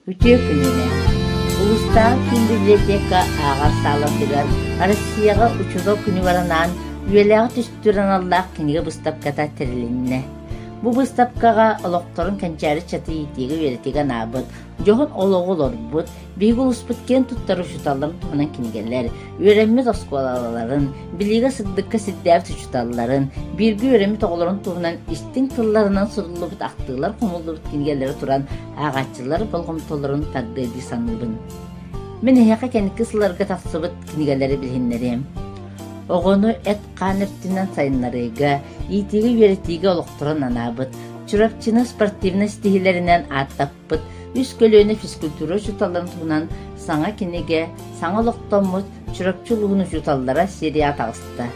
Үтүө күнүнэн! Улуустааҕы киин библиотека ааҕар саалатыгар Россияҕа Учуутал күнүгэр анаан үйэлээҕи түстүүр аналлаах кинигэ быыстапката тэрилиннэ. Бу быыстапкаҕа олохторун кэнчээри чаты иитиигэ-үөрэтиигэ анаабыт, дьоһун олоҕу олорбут, биһиги улууспут киэн туттар учууталларын туһунан кинигэлэр, үөрэммит оскуолаларын, билиигэ сырдыкка сирдээбит учууталларын, бииргэ үөрэммит оҕолорун туһунан истиҥ тылларынан суруллубут ахтыылар хомуллубут кинигэлэри туран ааҕааччылар болҕомтолорун тардыа дии саныыбын. Мин эһиэхэ кэнники сылларга тахсыбыт кинигэлэри билиһиннэриэм. Оҕону эт-хаан өттүнэн сайыннарыыга, иитиигэ-үөрэтиигэ олохторун анаабыт, Чурапчыны спортивнай ситиһиилэринэн ааттаппыт үс көлүөнэ физкультура учууталларын туһунан саҥа кинигэ саҥа олохтоммут Чурапчы улууһун учууталлара серия таҕыста.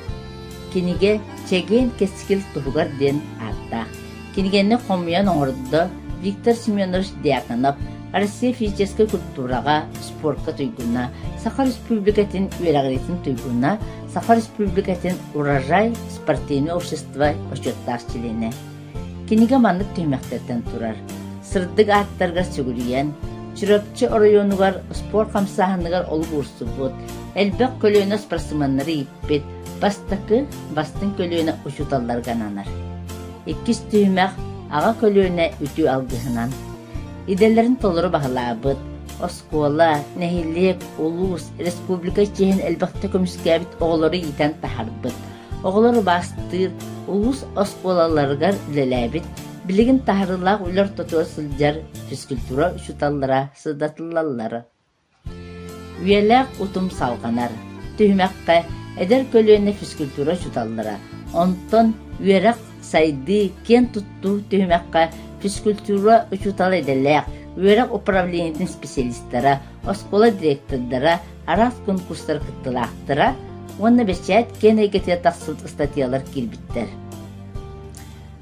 Кинигэ «Чэгиэн кэскил туһугар» диэн ааттаах. Кинигэни хомуйан оҥордо Виктор Семенович Дьяконов, Россия физическэй культураҕа, спорка туйгуна, Саха Республикатын үөрэҕириитин туйгуна, Саха Республикатын Урожай спортивнай общество бочуоттаах чилиэнэ. Кинигэ маннык түһүмэхтэртэн турар: сырдык ааттарга сүгүрүйэн, Чурапчы оройуонугар спорт хамсааһыныгар олук уурсубут, элбэх көлүөнэ спортсменнары ииппит бастакы бастыҥ көлүөнэ учууталларга ананар. Иккис түһүмэх аҕа көлүөнэ үтүө алгыһынан. Идэлэрин толору баһылаабыт, оскуола, нэһилиэк, улуус, республика чиэһин элбэхтэ көмүскээбит оҕолору иитэн таһаарбыт, оҕолор убаастыыр улуус оскуолаларыгар үлэлээбит, билигин таһаарыылаах үлэ ортотугар сылдьар физкультура учууталлара сырдатыллаллар. Үйэлээх утум салҕанар. Түһүмэххэ эдэр көлүөнэ физкультура учууталлара, онтон үөрэх, сайдыы, киэн туттуу түһүмэххэ физкультура учуутала идэлээх, үөрэх управлениетын специалистара, оскуола директордара, араас конкурстар кыттыылаахтара уонна бэчээт киэн эйгэтигэр тахсыбыт ыстатыйалар киирбиттэр.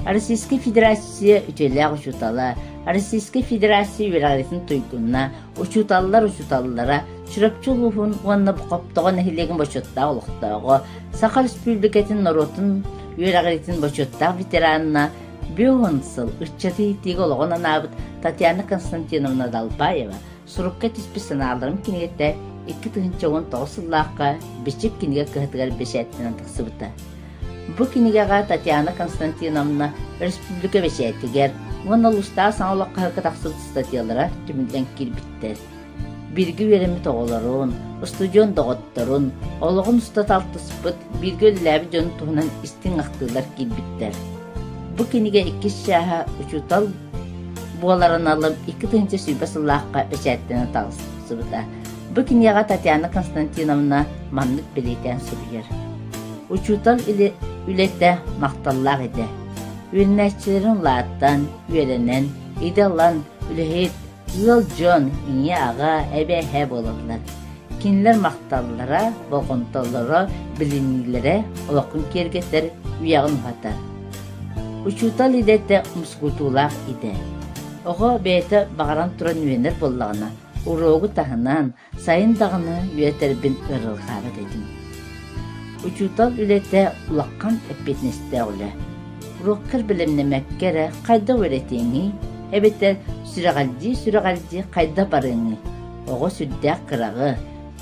Российскай Федерация үтүөлээх учуутала, Российскай Федерация үөрэҕириитин туйгуна, учууталлар учууталлара, Чурапчы улууһун уонна Хоптоҕо нэһилиэгин бочуоттаах олохтооҕо, Саха Республикатын норуотун үөрэҕириитин бочуоттаах ветеранна, 50 сыл ыччаты иитиигэ олоҕун анаабыт Татьяна Константиновна Далбаева сурукка түспүт санааларым кинигэтэ 2019 сыллаахха Бичик кинигэ кыһатыгар бэчээттэнэн тахсыбыта. Бу кинигэҕэ Татьяна Константиновна республика бэчээтигэр уонна улуустаах саҥа олох хаһыакка тахсыбыт ыстатыйалара түмүллэн киирбиттэр. Бииргэ үөрэммит оҕолорун, устудьуон доҕотторун, олоҕун устата алтыспыт, бииргэ үлэлээбит дьонун туһунан истиҥ ахтыылар киирбиттэр. Бу кинигэ иккис чааһа учуутал буолар аналым 2020 сыллаахха бэчээттэнэн таҕыстыбыта. Бу кинигэҕэ Татьяна Константиновна маннык бэлиэтээн суруйар. Учуутал үлэтэ махталлаах идэ. Үөрэнээччилэрин улаатан, үөрэнэн, идэ ылан, үлэһит, ыал дьон, ийэ-аҕа, эбэ-эһэ буолаллар. Кинилэр махталлара, болҕомтолоро, билиниилэрэ олоххун киэргэтэр, үйэҕин уһатар. Учуутал идэтэ умсугутуулаах идэ. Оҕо бэйэтэ баҕаран туран үөрэнэр буоллаҕына, уруогу таһынан, сайын даҕаны үөрэтэрбин ыарырҕаабат этим. Учуутал үлэтэ улахан эппиэтинэстээх үлэ. Уруоккар бэлэмнэммэккэ эрэ хайдах үөрэтиэҥий, эбэтэр сүрэҕэлдьии-сүрэҕэлдьии хайдах барыаҥый? Оҕо сүрдээх кыраҕы,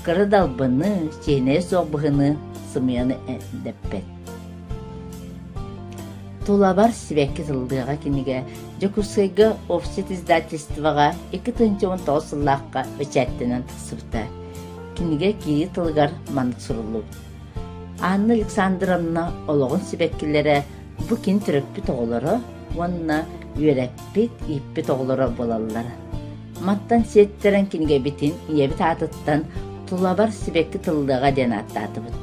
кыра далбыны, чиэһинэйэ суох быһыыны сымыйаны эндэппэт. Тулабар сибэкки тыллыаҕа кинигэ Дьокуускайга Офсет издательствоҕа 2019 сыллаахха бэчээттэнэн тахсыбыта. Кинигэ киирии тылыгар маннык суруллубут. Анна Александровна олоҕун сибэккилэрэ бу кини төрөппүт оҕолоро уонна үөрэппит, ииппит оҕолоро буолаллар. Мантан сиэттэрэн кинигэбитин ийэбит аатыттан «Тулабар сибэкки тыллыаҕа» диэн ааттаатыбыт.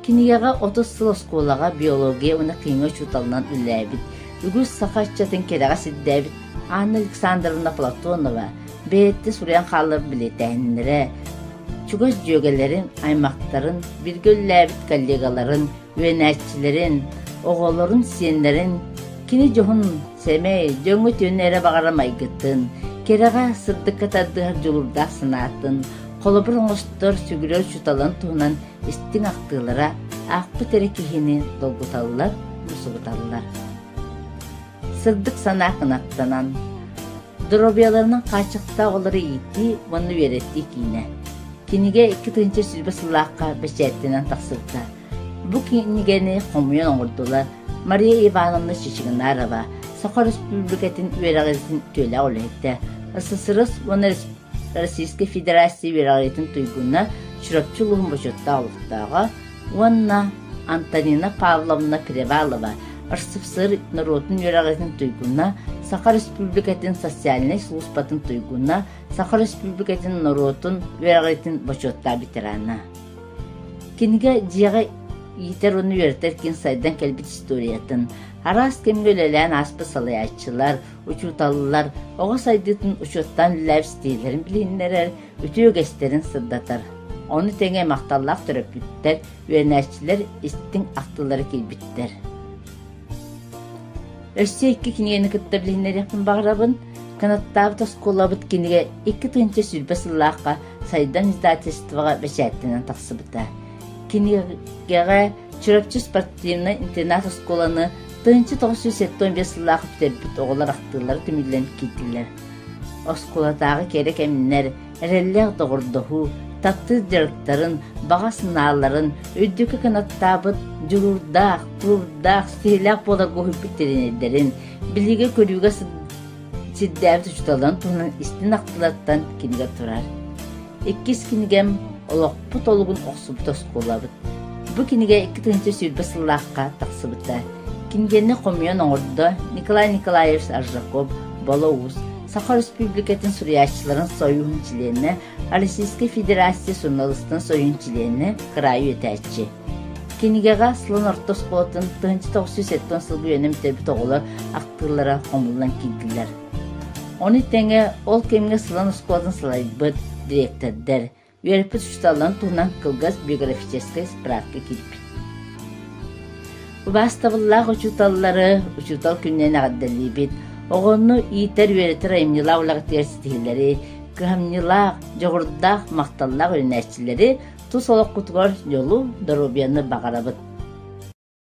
Кинигэҕэ 30 сыл оскуолаҕа биология уонна химия учууталынан үлэлээбит, үгүс саха ыччатын кэрэҕэ сирдээбит Анна Александровна Платонова бэйэтэ суруйан хаалларбыт бэлиэтээһиннэрэ, чугас дьүөгэлэрин, аймахтарын, бииргэ үлэлээбит коллегаларын, үөрэнээччилэрин, оҕолорун, сиэннэрин кини дьоһун, сэмэй, дьоҥҥо үтүөнү эрэ баҕарар майгытын, кэрэҕэ, сырдыкка тардыһар дьулуурдаах санаатын, холобур оҥостор сүгүрэр учууталын туһунан истиҥ ахтыылара аахпыт эрэ киһини долгуталлар, мусугуталлар. Сырдык санаа кынаттанан. Доруобуйаларынан хааччахтаах оҕолору иитии уонна үөрэтии киинэ. Кинигэ 2020 сыллаахха бэчээттэнэн тахсыбыта. Бу кинигэни хомуйан оҥордулар Мария Ивановна Чичигинарова, Саха Өрөспүүбүлүкэтин үөрэҕириитин үтүөлээх үлэһитэ, СССР уонна Российскай Федерация үөрэҕириитин туйгуна, Чурапчы улууһун бочуоттаах олохтооҕо уонна Антонина Павловна Перевалова, РСФСР норуотун үөрэҕириитин туйгуна, Саха Өрөспүүбүлүкэтин социальнай сулууспатын туйгуна, Саха Өрөспүүбүлүкэтин норуотун үөрэҕириитин бочуоттаах ветерана. Кинигэ дьиэҕэ иитэр уонна үөрэтэр киин сайдан кэлбит историятын, араас кэмҥэ үлэлээн ааспыт салайааччылар, учууталлар оҕо сайдыытын учуоттаан үлэлээбит ситиһиилэрин билиһиннэрэр, үтүө үгэстэрин сырдатар. Ону тэҥэ махталлаах төрөппүттэр, үөрэнээччилэр истиҥ ахтыылара киирбиттэр. Өссө икки кинигэни кытта билиһиннэриэхпин баҕарабын. Кынаттаабыт оскуолабыт кинигэ 2020 сыллаахха Сайдан издательствоҕа бэчээттэнэн тахсыбыта. Кинигэҕэ Чурапчы спортивнай интернат оскуоланы 1975 сыллаах бүтэрбит оҕолор ахтыылара түмүллэн киирдилэр. Оскуолатааҕы кэрэ кэмнэр, эрэллээх доҕордоһуу, таптыыр дьарыктарын, баҕа санааларын үрдүккэ кынаттаабыт дьулуурдаах, тулуурдаах, сиһилээх буоларга уһуйбут тренердэрин, билиигэ-көрүүгэ сирдээбит учууталларын туһунан истин ахтыылартан кинигэ турар. Иккис кинигэм «Олохпут олугун охсубут оскуолабыт». Бу кинигэ 2020 сыллаахха тахсыбыта. Кинигэни хомуйан оҥордо Николай Николаевич Аржаков, Боло Уус, Саха Өрөспүүбүлүкэтин суруйааччыларын сойууһун чилиэнэ, Российскай Федерация суруналыыстарын сойууһун чилиэнэ, кыраайы үөтээччи. Кинигэҕэ Сылын орто оскуолатын 1970 сылга үөрэнэн бүтэрбит оҕолор ахтыылара хомуллан киирдилэр. Ону тэҥэ ол кэмҥэ Сылан оскуолатын салайбыт дириэктэрдэр, үөрэппит учууталларын туһунан кылгас биографическай справка киирбит. Убаастабыллаах учууталлары учуутал күнүнэн эҕэрдэлиибит. Оҕону иитэр-үөрэтэр айымньылаах үлэҕитигэр ситиһиилэри, кыһамньылаах, дьоҕурдаах, махталлаах үөрэнээччилэри тус олоххутугар дьолу, доруобуйаны баҕарабыт.